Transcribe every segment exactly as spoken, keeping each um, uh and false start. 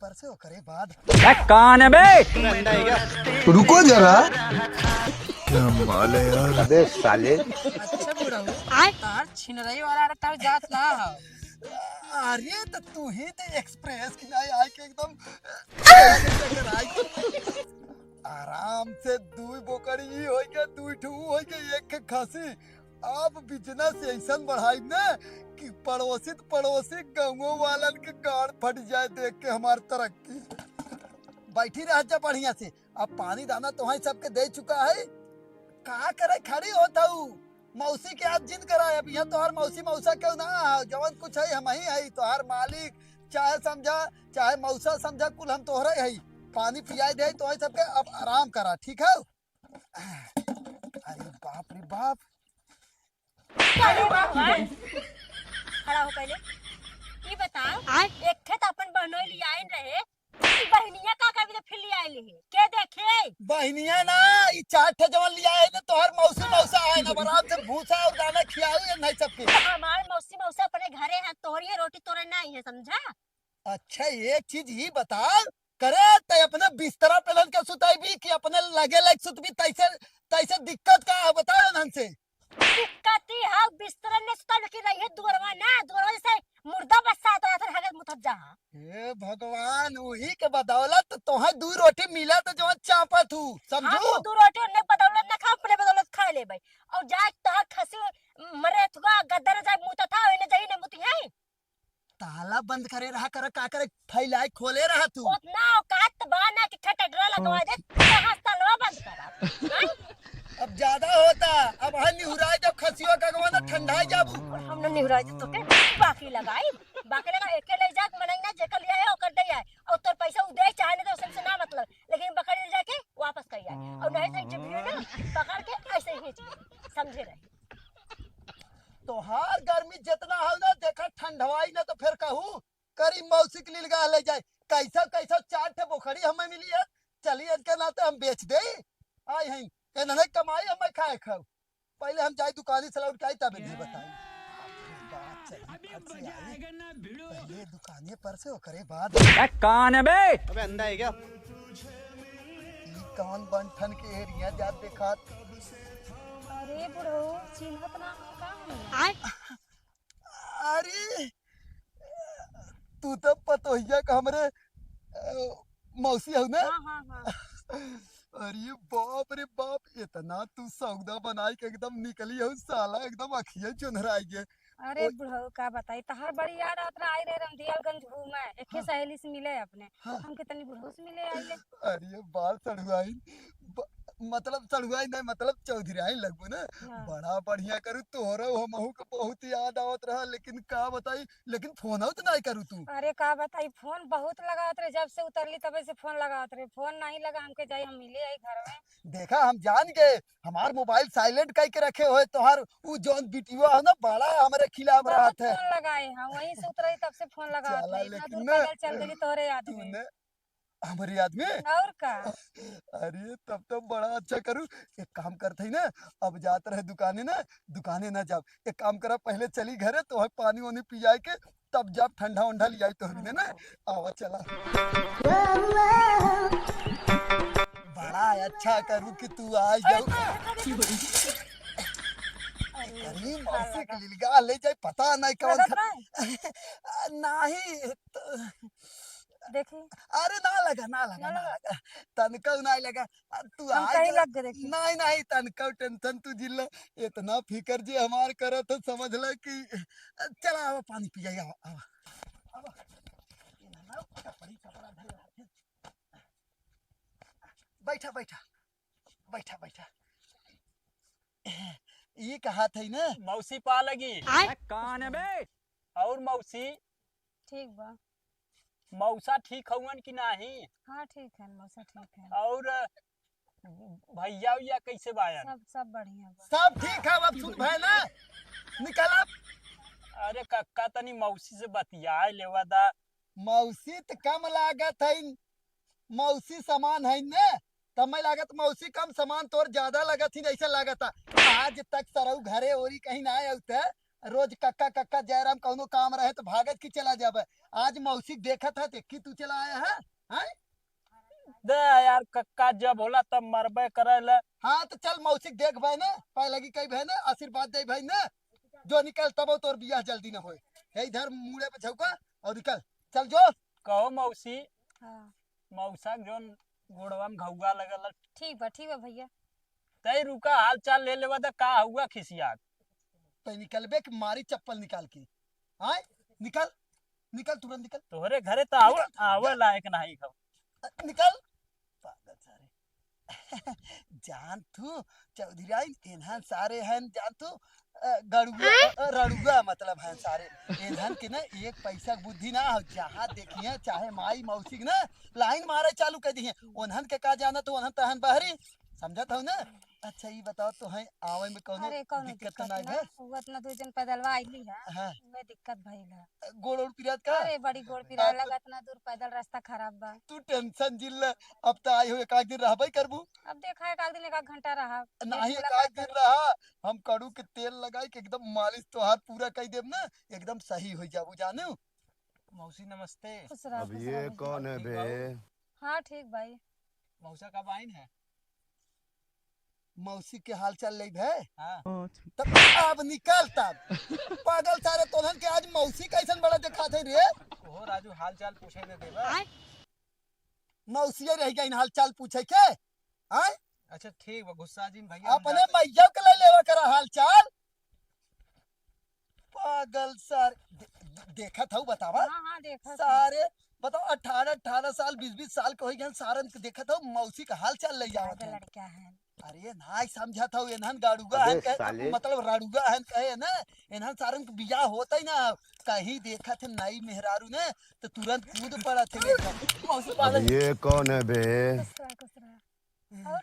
पर से ओकरे बाद। ए, कौन है बे? रुको जरा। क्या माल है यार। अबे साले। अच्छा बुढ़ऊ, आय? तार छिनरई वाला रे, तार जात ना हो। अरे तो तू ही तो एक्सप्रेस की नाई आय के एकदम आराम से दुई बोकरी ई होई के, दुई ठू होई के, एक खे खसी। अब बिजनेस ऐसन बढ़ाई ना कि पड़ोसी त पड़ोसी, गाँवों वालन के गाड़ फट जाए देख के हमार तरक्की। बैठी रह जा बढ़िया से। अब पानी दाना तोहई सबके दे चुका है, का करे खड़ी होत हऊ? मौसी के याद जिन कराए। अब यहाँ तोहार मौसी मौसा केहू ना है, जवन कुछ है हमही है, तोहार मालिक चाहे समझा चाहे मौसा समझा, कुल हम तोहरे है। पानी पियाई दे तोहई सबके, अब आराम करा, ठीक है? अरे बाप रे बाप। अरे बाप रे। खड़ा हो पहले। ई बताओ, आय? एक ठे त अपन बहनोई लियाइन रहे, ई बहनिया का करबी त फिर लियाइन रहे। के देखे? बहनिया ना, ई चार ठे जवन लियाइन ना, तोहर मौसी मौसा आए ना, आराम से भूसा और दाना खियाऊ ये नहीं सबके। हमार मौसी मौसा अपने घरे हैं, तोहरी है रोटी तोरे नहीं है, समझा? अच्छा, एक चीज ही बता, करे ते अपने बिस्तरा पे लग के सुताई भी कि अपने लगे लग सुतबी, तैसे, तैसे दिक्कत का है, बताओ ना हमसे। दिक्कत ही है, बिस्तरा में सुता लेकिन रही है दुअरवा ना, दुअरवा जैसे मुर्दा बस्सा तो ऐसे हगत मुतत जा। हे भगवान, वही के बदौलत तोहे दू रोटी मिला तो जवन चापत हूँ, समझू? हम दू रोटी उन्हें बदौलत ना खा, अपने बदौलत खा लेबै। और जाए तोहर खसी मरे थुआ गद्दर जाए मुतत था, ओने जाई ने मुती है। ताला बंद करे रहा कर, का करे फैलाए खोले रहा तू। उतना औकात बा ना कि खटडरा लगवा दे, कहाँ से तालवा बंद करा? हैं? अब ज्यादा होता, अब हाँ निहुराए जब खसियो का गवा ना ठंडाए जाबू। और हम ना निहुराए जब तो के बाकी लगाई, बाकी लगा एके ले जात मनई ना जेकर लिया है ओकर दे आए, और तोर पैसा उ दे चाहे नहीं तो उससे ना मतलब, लेकिन बकरी ले जाके वापस कर आए, और नहीं तो जब ना पकड़ के ऐसे ही खींच ले, समझे रहे। तोहार गर्मी जितना हो ना, देखा ठंडवाई ना तो फिर कहू करी मौसी के लीलगा ले जाए। कैसा कैसा चार ठे बोखड़ी हमें मिली है, चली इनके नाते हम बेच दे। आई हैं, इन्हने कमाई हमें खाए खाओ। पहले हम जाए दुकानी से लौट के आई तब इन्हें बताई। बात चली फट से आई। पहले दुकाने पर से ओकरे बाद। ए, कौन है बे? अबे अंधा है क्या? ई कौन बंठन के एरिया जात देखात? अरे बुढ़ऊ, चिन्हत ना हो का हमें? आय। अरे, तू तो पतोहिया का हमरे, अ, मौसी हऊ ना? हाँ, हाँ, हाँ। अरे बाप रे बाप, इतना तू सौदा बनाई के एकदम निकली हऊ साला, एकदम अखिया चुनहराई गे। अरे ओए। बुढ़ऊ, का बताई, तहार बड़ी याद आवत रहा, आई रहे रमदियालगंज घूमे, एक हाँ। सहेली से मिले अपने। हाँ। हम कितनी बुढ़ऊ से मिले आई ले। अरे बाल सड़ुआइन, ब-, मतलब सड़ुआइन नहीं, मतलब चौधराइन लगबो ना। हाँ। बड़ा बढ़िया करू, तोहरा हमहू के बहुत याद आवत रहा, लेकिन का बताई, लेकिन फोन तो नहीं करू तू। अरे का बताई, फोन बहुत लगावत रहे, जब से उतरली तबे से फोन लगावत रहे, फोन नहीं लगा हमके जाई, हम मिले आई घर में। देखा, हम जान के हमार मोबाइल साइलेंट कई के रखे होए, तोहार उ जौन बिटिया हो ना, बड़ा हमरे खिलाफ बहुत रहत है। फोन लगाए हैं, वहीं से उतरली तब से फोन लगावत चला, रहे, इतना लेकिन दूर ना, पैदल चल देली तोहरे याद में। तूने हमरे याद में? और का? अरे, तब तो बड़ा अच्छा करू। एक काम करत हई ना, अब जात रहे दुकाने ना, दुकाने ना जाब। एक काम करा, पहले चली घरे, तोहे पानी वानी पियाए के, तब जाब ठंडा उंडा लियाई तोहरी ने ना। आवा, चला। बड़ा अच्छा करू कि तू आ जाऊ। अरे, करी मौसी के लीलगा ले जाए, पता नहीं कौन प्रगट खा-, नहीं? नहीं, तो देखी। अरे ना लगा, ना लगा, ना ना लगा। लगा। तनका ना लगा। आ, तू हम आ कहीं जा। लग गए देखी। नहीं, नहीं, तनका टेंशन तू जिल्ला। इतना फिकर जे हमार करत है, समझ ले कि चला आवा पानी पिया, आवा, आवा। आवा। ये ना, ना, कपड़ी, कपड़ा धर रहा है। बैठा, बैठा। बैठा, बैठा। ई कहा थई ना। मौसी पा लगी। आय। कौन है बे? और मौसी? ठीक बा। मौसा ठीक हउवन कि नाही? हाँ, ठीक है, मौसा ठीक है। और भैया उइया कैसे बायन? सब, सब बढ़िया बा। सब ठीक है, अब सुन भय ना, निकल अब। अरे कक्का, तनी मौसी से बतियाए लेवा दा। मौसी त कम लागत है, मौसी समान है ने, तब मैं लागत मौसी कम समान तोर ज्यादा लागत ही, ऐसे लागत है। आज तक सरऊ घरे ओरी कहीं ना आउत है, रोज कक्का कक्का जयराम कौनो काम रहे तो भागत की चला जाबे। आज मौसी देखत है, देखी तू चला आया है, हैं? दे यार, कक्का जब होला तब मरबे करे ले। हाँ, तो चल मौसी के देख भाई ना, पाए लगी कई भाई ना, आशीर्वाद दे भाई ना। जो निकल तब तोर बियाह जल्दी ना होए। हे इधर मुड़े पे झौका और निकल, चल जो। कहो मौसी, हाँ। मौसा के जोन गोड़वा में घौआ लगल है। ठीक बा, ठीक बा भैया। तई रुका, हाल चाल ले लेवा द, का हुआ खिसियात? तई निकलबे कि मारी चप्पल निकाल के। आय, निकल, निकल, तुरंत निकल। तोहरे घरे तो आवे, निकल। आवे लायक नहीं हो। निकल। पागल सारे। जान तू, चौधरी, इन्हन सारे हैं, जान तू, अ, गड़ुआ, अ, अ, रड़ुआ मतलब हैं सारे। इन्हन के ना एक पैसा के बुद्धि ना हो, जहाँ देखिए चाहे माई मौसी के ना लाइन मारे चालू कर दिए। उन्हन के का जाना तो उन्हन तहन बहरी, समझत हो ना? अच्छा, ई बताओ, तो हैं आवे में कौनो अरे, कौनो दिक्कत दिक्कत ना ना। है? वो इतना दूर जन पैदलवा आइली है, हाँ। उहे दिक्कत भइल है। गोड़ उड़ पिरात का? अरे, बड़ी गोड़ पिरात अरे, तो लगा, इतना दूर पैदल रास्ता खराब बा। तू tension जिन ले, अब तो आई हो, एक आध दिन रहबे करबू। अब देखा, एक आध दिन, एक आध घंटा रहा। नहीं, पेट एक आध दिन रहा, हम कड़ू के तेल लगाई के एकदम मालिश तोहार पूरा कई देब ना, एकदम सही हो जाबू, जानू। मौसी नमस्ते। खुश रहा, अब खुश ये रहा। कौन है ठीक बे? बाबू। हाँ, ठीक भाई। मौसा कब आइन है? मौसी के हाल चाल लेब है? हाँ। तब अब निकल तब। पागल सारे, तोहन के आज मौसी कैसन बड़ा देखात है रे? ओहो राजू, हाल चाल पूछे न देबा? आय। मौसिये रह गई हाल चाल पूछे के? आय? अच्छा ठीक बा, गुस्सा जिन भैया, हम अपने जाते। मैया के ले लेवा करा हाल चाल। पागल सारे, दे-, दे-, देखत हऊ बतावा। हाँ, हाँ, देखत हई। सारे, बताओ, अठारह, अठारह साल, बीस, बीस साल के होई गए, सारन के देखत हऊ, मौसी का हाल चाल ले जावत आगे है। लड़का है। अरे, नाई समझत हऊ, एनहन गाड़ुआ अबे हन कहे, साले। मतलब, राड़ुआ हन कहे ना, एनहन सारन के बियाह होत ही ना, कहीं देखत है नई मेहरारू ने, तो तुरंत कूद पड़त है एकदम। मौसी अब पागल। ये कौन है बे? खुश रहा, खुश रहा। और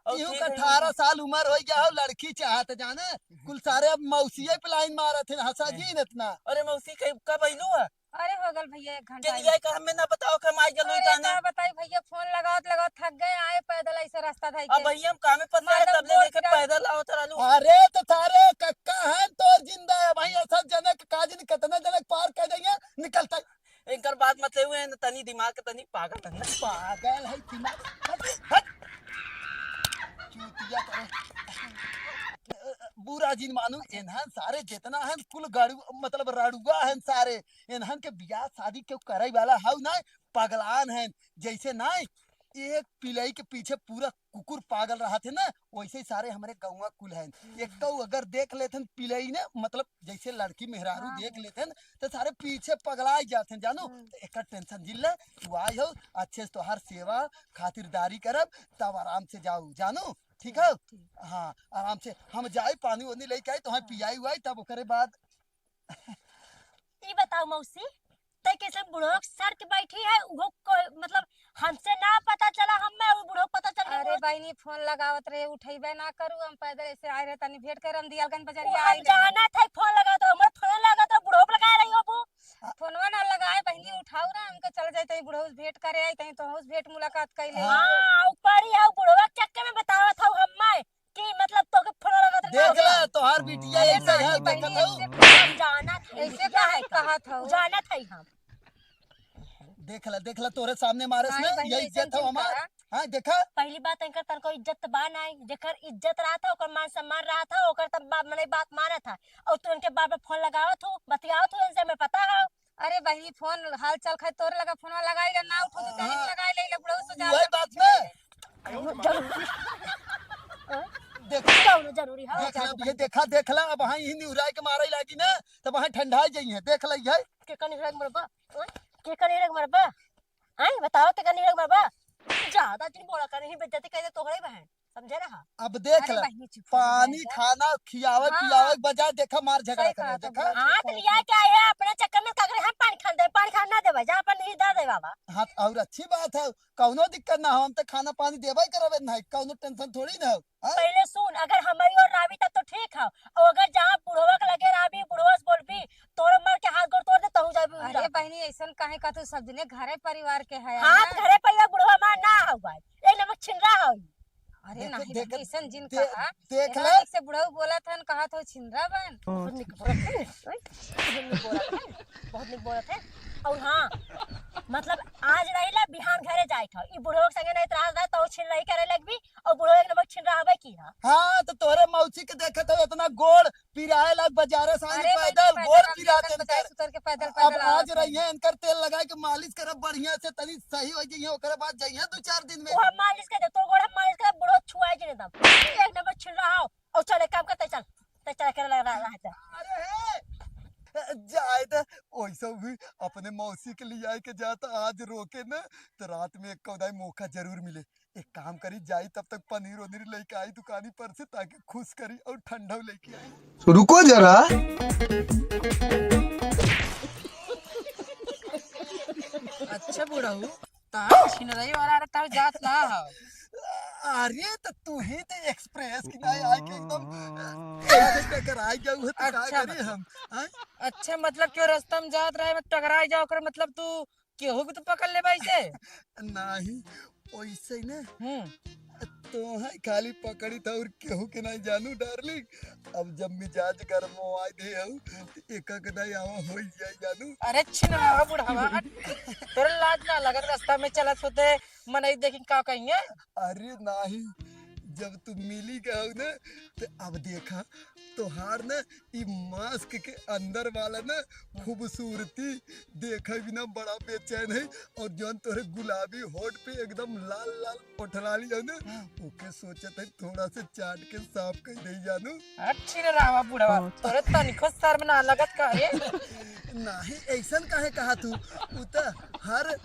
और इहू ठीक का है। अठारह साल उम्र हो गया हो, लड़की चाहत जाने, कुल सारे अब मौसिये पे लाइन मारत हैं, हंसा जी न इतना। अरे मौसी, कब, कब अइलू है? अरे हो गल भैया, एक घंटा के दिया है। का हमें ना बताओ कि हम आई गलू अरे इताने। का बताई भैया, फोन लगावत लगावत थक गए, आए पैदल ऐसे रास्ता था अब के। भैया हम कामे पर से आए, मतलब तब ले रोड देखे का पैदल आवत रहलू। अरे तो सारे कक्का हैं तोर जिंदा है भाई, ऐसा जनक काजन कितना जनक पार कर देंगे, निकलता है। इनकर बात मत लेवे, तनी दिमाग के तनी पागल है। पागल है दिमाग। हट, हट। चूतिया करे। बुरा जिन मानू, एनहन सारे जितना हन कुल गाड़ू, मतलब राड़ुआ हन सारे। एनहन के बियाह शादी केहू करे वाला हऊ ना, पगलान हन। जैसे ना एक पिलई के पीछे पूरा कुकुर पागल रहत है ना, वैसे ही सारे हमरे गौवा कुल हैं। हम्म। एक अगर देख लेथन पिलई ने, मतलब जैसे लड़की मेहरारू हाँ, देख हाँ। लेथन, तो सारे पीछे पगलाई जाथन, जानू। हम्म। तो एकर tension जिन ले, तू आई हो, अच्छे से तोहार सेवा खातिरदारी करब, तब आराम से जाऊ, जानू, ठीक है? ठीक। हाँ, आराम से हम जाई, पानी वानी लेके आई, तोहार हाँ। पियाई उआई, तब ओकरे बाद। ई बताओ मौसी, तै कैसे बुढ़वा के सर के बैठी है, उहो को, मतलब, हमसे ना पता चला, हमें वो बुढ़वा पता चल गया। अरे बहिनी, फोन लगावत रहे, उठैबे ना करू, हम पैदल ऐसे आए रहे, तनी भेंट कर, हम दियालगंज बजरिया हम आए रहे। जानत है, फोन लगावत रहे, हमर फोन लगावत रहे, बुढ़वा पे लगा रही हो वो। फोनवा ना लगाए बहिनी, उठाऊ ना, हमके चल जाए, तहीं बुढ़ऊ से भेंट करे आई, तहीं तोहू से भेंट मुलाकात कैले। हाँ, ऊपर ही है, बुढ़वा के चक्कर में बतावत हूँ हमें। कि मतलब तोके फोन लगावत रहे देख ना। ला, तोहार बिटिया अरे ऐसे नानी है, बहिनी, देखत हऊ। ऐसे हम जानत है, ऐसे बिटिया काहे है का? कहत हऊ? जानत है हम। देख ला, देख ला, तोरे सामने मारस नाई ना, बहिनी, यही ऐसे इज्जत है जिन हमार। करा। हाँ, देखा? पहली बात, इनकर तनको इज्जत बा नाई, जेकर इज्जत रहा था, ओकर मान सम्मान रहा था, ओकर तब बाप मने बात माना था, और तू उनके बार बार फोन लगावत हो, बतियावत हो, इनसे हमें पता है। अरे बहिनी, फोन हाल चाल खाए तोरे लगा, फोनवा लगाई ले, ना उठो तो तेरी हाँ। लगाई ले, ले बुढ़ऊ से वही जाके बात पूछ ना। ले। देखा, कौनो जरूरी है? देख ला, ये देखा, देख ला, अब हाँ यही निहुराए के मारे लागी ना, तब हाँ ठंडा जाई है, देख ला ये। के कनी रंग मरबा? हाँ? के कनी रंग मरबा? हाँ, बताओ ते कनी रंग मरबा? ज्यादा जिन बोला कर, नहीं बेइज्जती कर दे तोहरे बहन। समझे रहा? अब देख अरे ला, बहिनी, चुप हो पानी, जा। खाना, खियावे, हाँ। पियावे के बजाय देखा मार झगड़ा सही करे, कहा देखा। तुमने। हाँ, तो लिया क्या है? अपने चक्कर में का करे? हम पानी खान दे, पानी खान ना देवे, जा अपन नहीं दे दे बाबा। हाँ, और अच्छी बात है, कौनो दिक्कत ना हो, हम तो खाना पानी देवे ही करबे, नहीं, कौनो tension थोड़ी ना हो। हाँ? पहले सुन, अगर हमारी ओर रावी तब तो ठीक है, और अगर जहाँ बुढ़वा के लगे रावी, बुढ़वा से बोलबी, तोरे मर के हाथ गोड़ तोड़ दे, तहू जाबी अरे उड़ा। बहिनी, ऐसन काहे का तू सब जने घरे परिवार के है हाँ, ना? घरे परिवार बुढ़वा मार ना हो भाई, एक नंबर छिनरा हो। अरे देख, नहीं देख, बेटी, ऐसन जिन दे-, कहा। देख इतना ले। निक से बुढ़ऊ बोलत हन, कहत हो छिनरा बन। बहुत निक बोलत है, ओए, बहुत निक बोलत है, बहुत निक बोलत है। और हाँ, मतलब आज रही ला, बिहान घरे जाए था, ई बुढ़ऊ के संगे नहीं त्रास रहा, तो छिनरा ही करे लगबी, और बुढ़ऊ एक नंबर छिनरा हवे की हा। हाँ, तो तोहरे मौसी के देखत हो, इतना गोड़ पिराए लाग बाजारे से आई अरे पैदल, भाई, गोड़ पैदल पिरा पैदल देन बताए कर। सुतर के पैदल अब पैदल आज आवत रहिए, है। इनकर तेल लगाए के मालिश करब बढ़िया से, तनी सही हो जाइए, ओकरे बाद जाइए दो चार दिन में। वो हम मालिश कर दे, तोर गोड़ हम मालिश कर, बुढ़ो छुआए जे एकदम। एक नंबर छिनरा हो। और चल, एक काम कर, तै चल, तै चल के रह, रह, रह जा। अरे हे, जाए दे, वैसे भी अपने मौसी के लिए आए के जात, आज रोके न, तो रात में एक कौदाई मौका जरूर मिले। एक काम करी, जाई तब तक पनीर वनीर लेके आई दुकानी पर से, ताकि खुश करी और ठंडा लेके आई। रुको जरा। अच्छा बुढ़ऊ, तार छिनरई वाला रे, तार जात ना हो। अरे, तो तू ही तो एक्सप्रेस की ना आके एकदम ऐसे टकराई गया हुआ, तो का अच्छा, करी मतलब। हम, हाँ? अच्छा, मतलब क्यों रास्ता में जात रहे, मैं टकराई जाओ कर, मतलब तू केहू के तो पकड़ ले भाई से। नहीं, वैसे ही ना। हम्म। तो है खाली पकड़ी था और केहू के नहीं जानू डार्लिंग। अब जब मिजाज गरम आई दे हो, तो एक एक दाई आवा हो जाए जानू। अरे छिनरा बुढ़ावा, तोरे लाज ना लगत, रास्ता में चलत होते मनई देखी का कहिए? अरे नहीं, जब तू मिली गए हो ना, तो अब देखा तोहार ना ई मास्क के अंदर वाला ना खूबसूरती देखे बिना बड़ा बेचैन है, और जौन तोरे गुलाबी होठ पे एकदम लाल लाल ओठलाली है ना, हाँ। ओके सोचत है थोड़ा से चाट के साफ कर दे जानू। अच्छी रे रावा बुढ़वा, हाँ। तोरे तनिको शर्म ना लगत का रे? नाही, ऐसन काहे कहा तू? उ त हर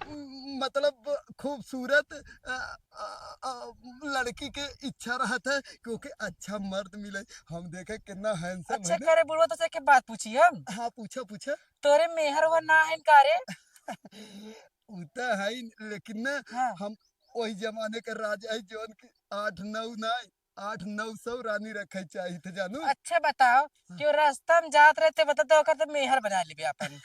मतलब खूबसूरत, अ, अ, अ, लड़की के इच्छा रहत है कि ओके अच्छा मर्द मिले। हम देखे कितना handsome अच्छा है ना। करे बुढ़वा, तो से के बात पूछी हम? हाँ, पूछा, पूछा। तोरे मेहर वो ना है का रे? उ त है, लेकिन ना, हाँ। हम वही जमाने के राजा है, जौन की आठ नौ ना, आठ नौ सौ रानी रखे चाहिए थे, जानू। अच्छा बताओ, हाँ। क्यों रास्ता में जात रहे थे, बता दो, ओकर तो मेहर बना लेबे अपन।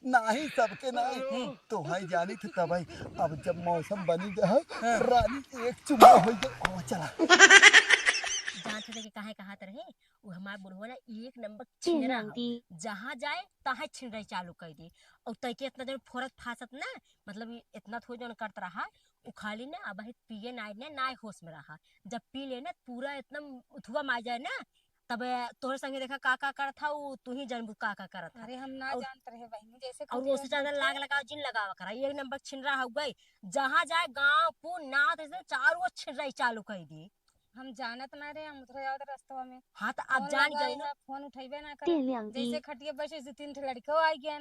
नाही, सबके नाही। हम्म। तो भाई जानी थे तब भाई, अब जब मौसम बनी गया है, हाँ। रानी एक चुम्मा हो जाए, आवा चला। जान थे कि काहे कहत रहे, वो हमार बुढ़वा ना एक नंबर छिनरा हौ। जहाँ जाए, तहाँ छिनराई चालू कर दे। और तैके इतना जन फोरत फासत ना, मतलब, ये इतना थो जन करत रहा, उ खाली ना, अब है पिए ना, ना, ना होश में रहा। जब पी ले ना, पूरा इतना उथुआ मार जाए ना, तब तोहरे संगे देखा का, का करत था, उ तू ही जानबू का, का करत था। अरे, हम ना और, जानत रहे बहिनी, जैसे और खुद ओसे ज्यादा लाग लगाव जिन लगावा करा, एक नंबर छिनरा हो गई। जहाँ जाए गाँव, पुन, नात, ऐसे चारों ओर छिनराई चालू कर दी। हम जानत ना रहे, हम उतरे जावत रस्तवा में। हाँ, तो आप फोन जान लगाई गए ना। ना, फोन उठैबे ना करे। तीन आंटी। जैसे खटिया बैठे, से तीन ठे लड़के आ गए।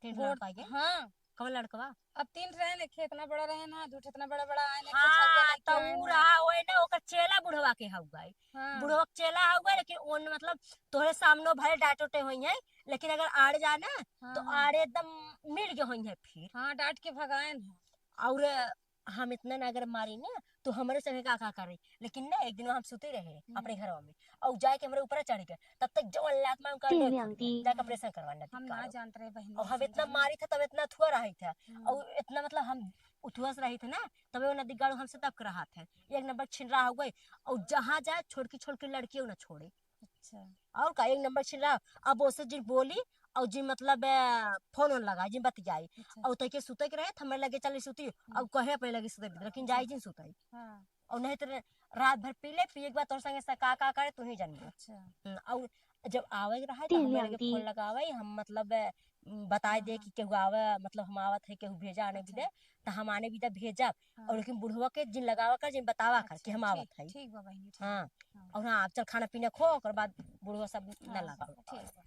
तीन ठे गोड़-, लड़का आ गए? हाँ। कौन लड़कवा? अब तीन रहे ने, इतना बड़ा रहे ना, दू ठे इतना बड़ा बड़ा आए ने, हाँ, कुछ लड़के तो आए ऊ ना। रहा, ओए ना, ओकर चेला बुढ़वा के हौ गए। हाँ। बुढ़वा के चेला हौ गए, लेकिन ओन मतलब तोहरे सामने भले डांटोटे होई है, लेकिन अगर आड़े जाए ना, हाँ, तो हाँ। आड़े एकदम मिल गए होई है फिर। हाँ, डांट के भगाए ना। और हम इतना ना अगर मारी ना, तो हमरे संगे का, का करे। लेकिन ना, एक दिन हम सुते रहे हम्म। अपने घरवा में, और जाए के हमरे ऊपर चढ़ गए, तब तक जो अल्लाह आत्मा उनका तीन डर आंटी। जाके ऑपरेशन करवाना हम ना दिक्कत। जानत रहे बहिनी, और हम ऐसन इतना जाने। मारी था, तब इतना थुआ रही था, हम्म। और इतना मतलब हम उठुआ से रही थे ना, तबे वो नदी गाड़ू हमसे दबक रहा था। एक नंबर छिनरा हो गई, और जहाँ जाए छोटकी छोटकी लड़कियों ना छोड़े। अच्छा। और का, एक नंबर छिनरा। अब ओसे जिन बोली और जिन मतलब, ए, फोन वोन लगाई, जिन बतियाई। अच्छा। और तैके सुते के रहे, त हमरे लगे चली सुती, हम्म। और कहे अपने लगे सुते, लेकिन अच्छा। जाई जिन सुताई। हाँ। और नहीं तो रात भर पी ले, पिए के बाद तोर संगे से का, का करे, तू ही जानबू। अच्छा। हम्म, और जब आवे के रहे, तो तीन हमरे लगे आंटी। फोन लगावे, हम मतलब, ए, बताए हाँ, दे हाँ। कि केहू आवे, मतलब हम आवत है, केहू भेजा आने अच्छा। भी दे, तो हम आने भी दे भेजब। हाँ। और लेकिन बुढ़वा के जिन लगावा कर, जिन बतावा कर अच्छा, कि हम ठीक, आवत है। ठीक बा बहिनी, ठीक। हाँ। हाँ। और हाँ, आप चल खाना पीना खो, ओकर बाद बुढ़वा सब न हाँ, लगाओ। ठीक बा।